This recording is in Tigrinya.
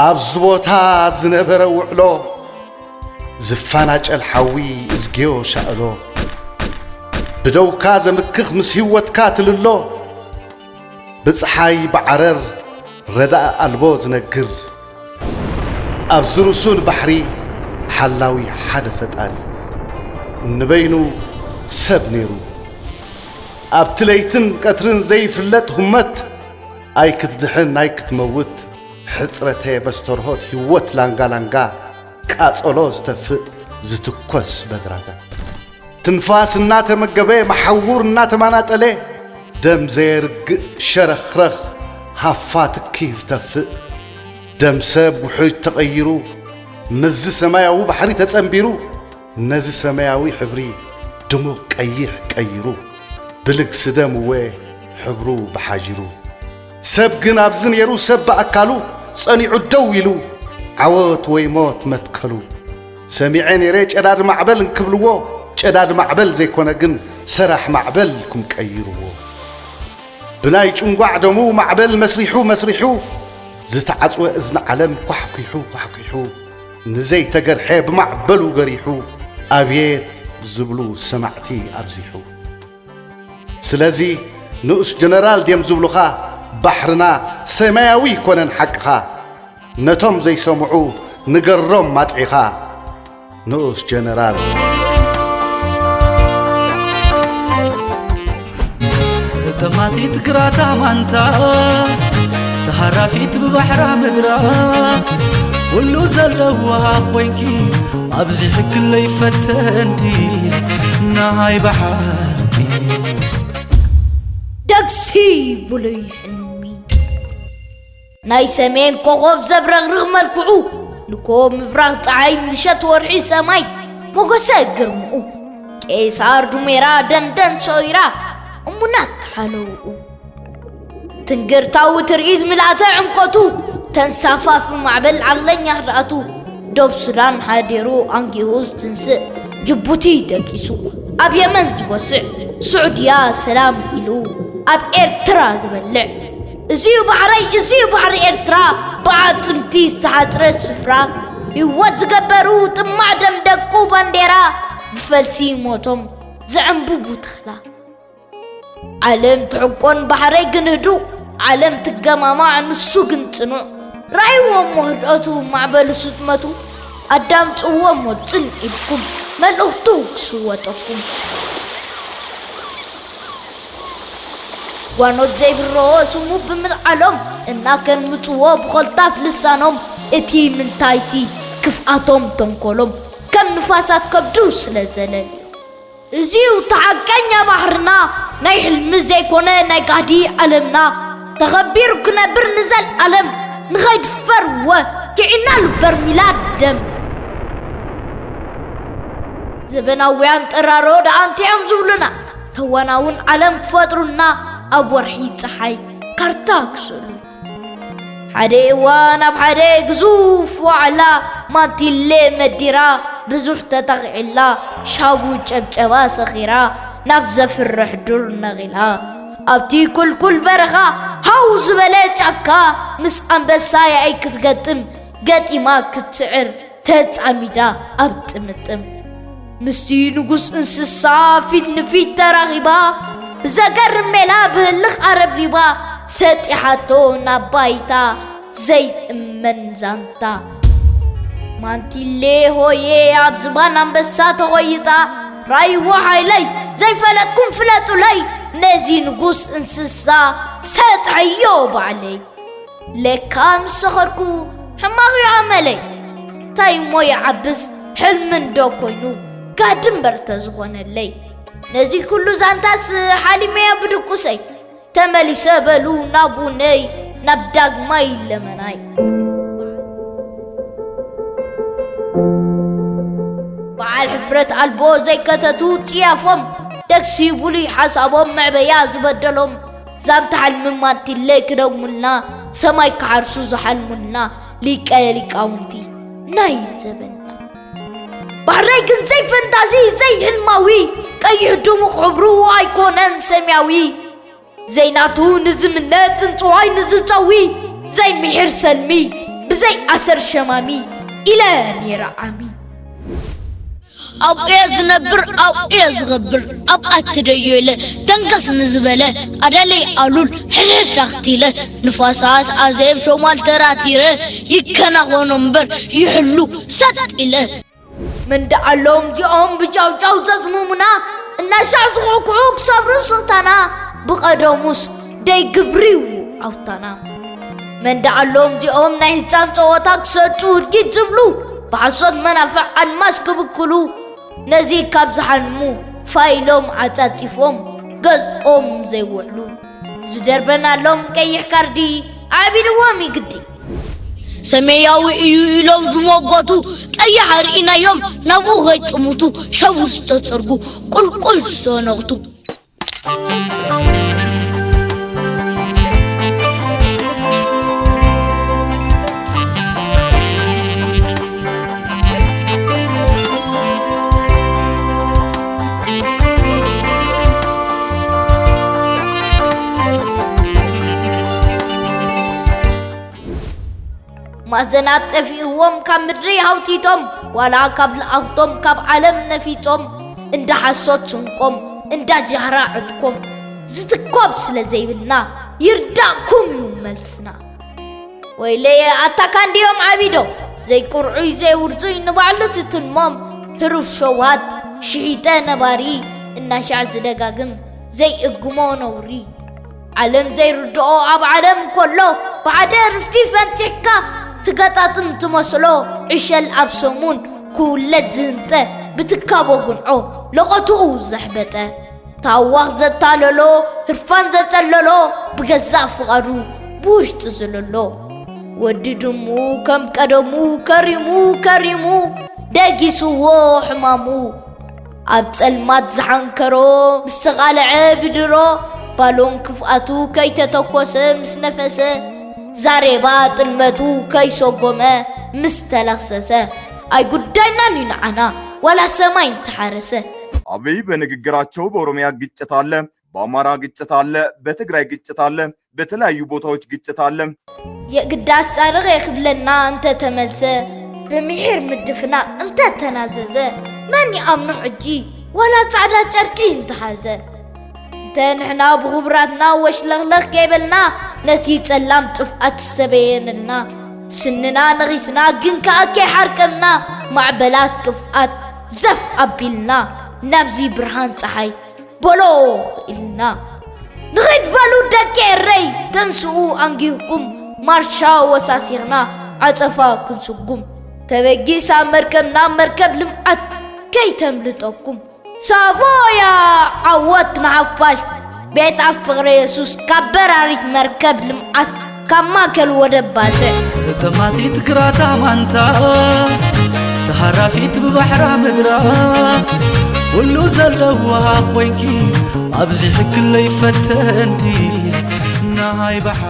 ኣብዚ ቦታ ዝነበረ ውዕሎ ዝፋናጨል ሓዊ እዝግዮ ሻእሎ፣ ብደውካ ዘምክኽ ምስ ህይወትካ ትልሎ፣ ብጸሓይ ብዓረር ረዳእ ኣልቦ ዝነግር፣ ኣብዚ ርሱን ባሕሪ ሓላዊ ሓደ ፈጣሪ፣ ንበይኑ ሰብ ነይሩ። ኣብቲ ለይትን ቀትርን ዘይፍለጥ ሁመት፣ ኣይክትድሕን ኣይክትመውት፣ ሕጽረተ በስተርሆት ህይወት ላንጋ ላንጋ፣ ቃጸሎ ዝተፍእ ዝትኮስ በድራጋ። ትንፋስ እናተመገበ፣ መሓውር እናተማናጠለ፣ ደም ዘየርግእ ሸረኽረኽ ሃፋ ትኪ ዝተፍእ፣ ደም ሰብ ውሑጅ ተቐይሩ፣ ምስዚ ሰማያዊ ባሕሪ ተጸንቢሩ፣ ነዚ ሰማያዊ ሕብሪ ድሙቕ ቀይሕ ቀይሩ፣ ብልግሲ ደም እወ ሕብሩ ብሓጂሩ። ሰብ ግን ኣብዚ ነይሩ፣ ሰብ ብኣካሉ ጸኒዑ ደው ኢሉ፣ ዓወት ወይ ሞት መትከሉ። ሰሚዐ ነይረ ጨዳድ ማዕበል እንክብልዎ፣ ጨዳድ ማዕበል ዘይኮነ ግን ሰራሕ ማዕበል ኢልኩም ቀይርዎ። ብናይ ጭንጓዕ ደሙ ማዕበል መስሪሑ መስሪሑ፣ ዝተዓጽወ እዝኒ ዓለም ኳሕኲሑ ኳሕኲሑ፣ ንዘይተገርሐ ብማዕበሉ ገሪሑ፣ ኣብየት ዝብሉ ሰማዕቲ ኣብዚሑ። ስለዚ ንኡስ ጀነራል ድዮም ዝብሉኻ፣ ባሕርና ሰማያዊ ኮነን ሓቅኻ። ነቶም ዘይሰምዑ ንገሮም ማጥዒኻ፣ ንኡስ ጀነራል። ተማቲት ግራታ ማንታ፣ ተሃራፊት ብባሕራ ምድራ፣ ኩሉ ዘለዋ ኮይንኪ፣ ኣብዚ ሕክለይ ፈተንቲ ናይ ብሓቂ። ደግሲ ብሉይ ሕልሚ ናይ ሰሜን ኮኾብ ዘብረቕርቕ መልክዑ፣ ንኮ ምብራቕ ጸሓይ ምሸት ወርሒ ሰማይ ሞገሰ ግርምኡ፣ ቄሳር ዱሜራ ደንደን ሶይራ እሙናት ተሓለውኡ። ትንግርታዊ ትርኢት ምልኣተ ዕምቆቱ፣ ተንሳፋፊ ማዕበል ዓቕለኛ ህድኣቱ፣ ዶብ ሱዳን ሓዲሩ ኣንጊሁ ዝትንስእ፣ ጅቡቲ ደቂሱ ኣብ የመን ዝጎስዕ፣ ሱዑድያ ሰላም ኢሉ ኣብ ኤርትራ ዝበልዕ። እዚዩ ባሕረይ እዚዩ ባሕሪ ኤርትራ፣ ብኣዕጽምቲ ዝተሓጽረ ስፍራ፣ ህይወት ዝገበሩ ጥማዕ ደም ደቁ ባንዴራ፣ ብፈልሲ ሞቶም ዘዕንብቡ ተኽላ። ዓለም ትሕቆን ባሕረይ ግን ህዱእ፣ ዓለም ትገማማዕ ንሱ ግን ጽኑዕ። ረኣይዎ እሞ ህድኣቱ ማዕበሉ ስጥመቱ፣ ኣዳምጽዎ እሞ ጽን ኢልኩም መልእኽቱ ክስወጠኩም። ጓኖት ዘይብርሆ ስሙ ብምልዓሎም፣ እናከንምጽዎ ብኾልታፍ ልሳኖም፣ እቲ ምንታይሲ ክፍኣቶም ተንኮሎም፣ ከም ንፋሳት ከብዱ ስለ ዘለልዮ። እዚዩ እቲ ሓቀኛ ባሕርና፣ ናይ ሕልሚ ዘይኮነ ናይ ጋህዲ ዓለምና፣ ተኸቢሩ ክነብር ንዘልኣለም፣ ንኸይድፈር እወ ኪዒናሉ በርሚላት ደም። ዘበናውያን ጠራሮ ደኣ እንታይ እዮም ዝብሉና፣ ተዋናውን ዓለም ክፈጥሩልና፣ ኣብ ወርሒ ጸሓይ ካርታ ክስእሉ። ሓደ እዋን ኣብ ሓደ ግዙፍ ዋዕላ ማንቲለ መዲራ ብዙሕ ተጠቒዕላ ሻቡ ጨብጨባ ሰኺራ ናብ ዘፍርሕ ዱር ነቒላ። ኣብቲ ኩልኩል በረኻ ሃው ዝበለ ጫካ ምስ ኣንበሳ ያኢ ክትገጥም ገጢማ ክትስዕር ተጻሚዳ ኣብ ጥምጥም ምስቲ ንጉስ እንስሳ ፊት ንፊት ተራኺባ ብዘገርም ሜላ ብህልኽ ኣረብሪባ ሰጢሓቶ ናብ ባይታ ዘይእመን ዛንታ። ማንቲለ ሆየ ኣብ ዝባን ኣንበሳ ተኾይጣ ራይዎ ሓይለይ ዘይፈለጥኩም ፍለጡለይ ነዚ ንጉስ እንስሳ ሰጥዐዮ ባዕለይ። ለካ ምስ ሰኸርኩ ሕማቕ እዩ ኣመለይ። እንታይ እሞ ይዓብስ ሕልሚ እንዶ ኮይኑ ጋዲ እምበር ተዝኾነለይ። ነዚ ኩሉ ዛንታስ ሓሊመዮ ብድቁሰይ። ተመሊሰ በሉ ናቡነይ ናብ ዳግማይ ለመናይ። በዓል ሕፍረት ኣልቦ ዘይከተቱ ጽያፎም ደግሲ ብሉይ ሓሳቦም መዕበያ ዝበደሎም ዛንታ ሕልሚ ማንቲለ ክደግሙልና ሰማይ ክሓርሱ ዝሓልሙልና ሊቀ ሊቃውንቲ ናይ ዘበንና። ባሕረይ ግን ዘይፈንታዚ ዘይሕልማዊ ቀይሕ ድሙቕ ሕብሩ ኣይኮነን ሰማያዊ ዘይናቱ ንዝምነ ጽንጽዋይ ንዝጸዊ ዘይምሒር ሰልሚ ብዘይ ኣሰር ሸማሚ ኢለ ነይረ ዓሚ። ኣብኡየ ዝነብር ኣብኡየ ዝገብር ኣብኣ ትደዮ ኢለ ደንገስ ንዝበለ ኣዳለይ ኣሉል ሕድሕድ ዳኽቲለ ንፋሳት ኣዘየብ ሸማል ተራቲረ ይከናኾኖ እምበር ይሕሉ ሰጥ ኢለ። መንደዓሎም እዚኦም ብጫውጫው ዘጽሙሙና እናሻዕ ዝኹዕኩዑ ክሰብሩ ስቕታና ብቐደሙስ ደይ ግብሪ እዩ ዓውታና። መንደዓሎም እዚኦም ናይ ህፃን ፀወታ ክሰጡ ህድጊት ዝብሉ ብሓሶት መናፍዕ ኣድማስ ክብክሉ ነዚ ካብ ዝሓልሙ ፋይሎም ዓፃፂፎም ገዝኦም ዘይውዕሉ ዝደርበናሎም ቀይሕ ካርዲ ዓቢድዎም ይግዲ። ሰማያዊ እዩ ኢሎም ዝሞገቱ ቀይሕ ኣርኢናዮም ናብኡ ከይጥምቱ ሸቡ ዝተፀርጉ ቁልቁል ዝተነቕቱ። ማእዘናት ጠፊእዎም ካብ ምድሪ ሃውቲቶም ዋላ ካብ ለኣኽቶም ካብ ዓለም ነፊጾም እንዳ ሓሶት ስንቆም እንዳ ጃህራ ዕጥቆም ዝትኮብ ስለ ዘይብልና ይርዳእኩም እዩ መልስና። ወይለየ ኣታ ካንድዮም ዓቢዶም ዘይቁርዑይ ዘይውርዙይ ንባዕሉ ትትልሞም ህሩፍ ሸውሃት ሽሒጠ ነባሪ እናሻዕ ዝደጋግም ዘይእግሞ ነውሪ። ዓለም ዘይርድኦ ኣብ ዓለም እንከሎ ብሓደ ርፍዲ ፈንጢሕካ ትገጣጥም ትመስሎ ዕሸል ኣብ ሰሙን ክውለድ ዝህንጠ ብትካቦ ጉንዖ ለቐትኡ ዘሕበጠ ታዋኽ ዘታለሎ ህርፋን ዘጸለሎ ብገዛእ ፍቓዱ ብውሽጢ ዝለሎ ወዲ ድሙ ከም ቀደሙ ከሪሙ ከሪሙ ደጊስዎ ሕማሙ ኣብ ጸልማት ዝሓንከሮ ምስ ተቓልዐ ብድሮ ባሎን ክፍኣቱ ከይተተኮሰ ምስ ነፈሰ ዛሬባ ጥልመቱ ከይሰጎመ ምስ ተለኽሰሰ ኣይጉዳይናን እዩ ንዓና ዋላ ሰማይ እንተሓረሰ። አብይ በንግግራቸው በኦሮሚያ ግጭት አለ፣ በአማራ ግጭት አለ፣ በትግራይ ግጭት አለ፣ በተለያዩ ቦታዎች ግጭት አለ። የግዳስ ጻድቕ የክብለና እንተ ተመልሰ ብምሒር ምድፍና እንተ ተናዘዘ መን ይኣምኖ ሕጂ ዋላ ጻዕዳ ጨርቂ እንተሓዘ እንተ ንሕና ብኽቡራትና ወሽለኽለኽ ከይበልና ነቲ ጸላም ጥፍኣት ዝሰበየንልና ስንና ነኺስና ግን ከኣ ከይሓርቀምና ማዕበላት ክፍኣት ዘፍ ኣቢልና ናብዚ ብርሃን ጸሓይ በሎኽ ኢልና ንኺድ በሉ ደቂ ኤረይ ተንስኡ ኣንጊህኩም ማርሻ ወሳሲኽና ዓጸፋ ክንስጉም ተበጊሳ መርከብና መርከብ ልምዓት ከይተምልጠኩም ሳቮያ ዓወት ንሓፋሽ ቤት ኣብ ፍቕሪ የሱስ ካብ በራሪት መርከብ ልምዓት ካብ ማእከል ወደብ ባጽዕ። ጠማቲት ግራታ ማንታ ተሃራፊት ብባሕራ ምድራ ኩሉ ዘለዋ ኮይንኪ ኣብዚሕክለይ ፈተንቲ ናይ ባሓ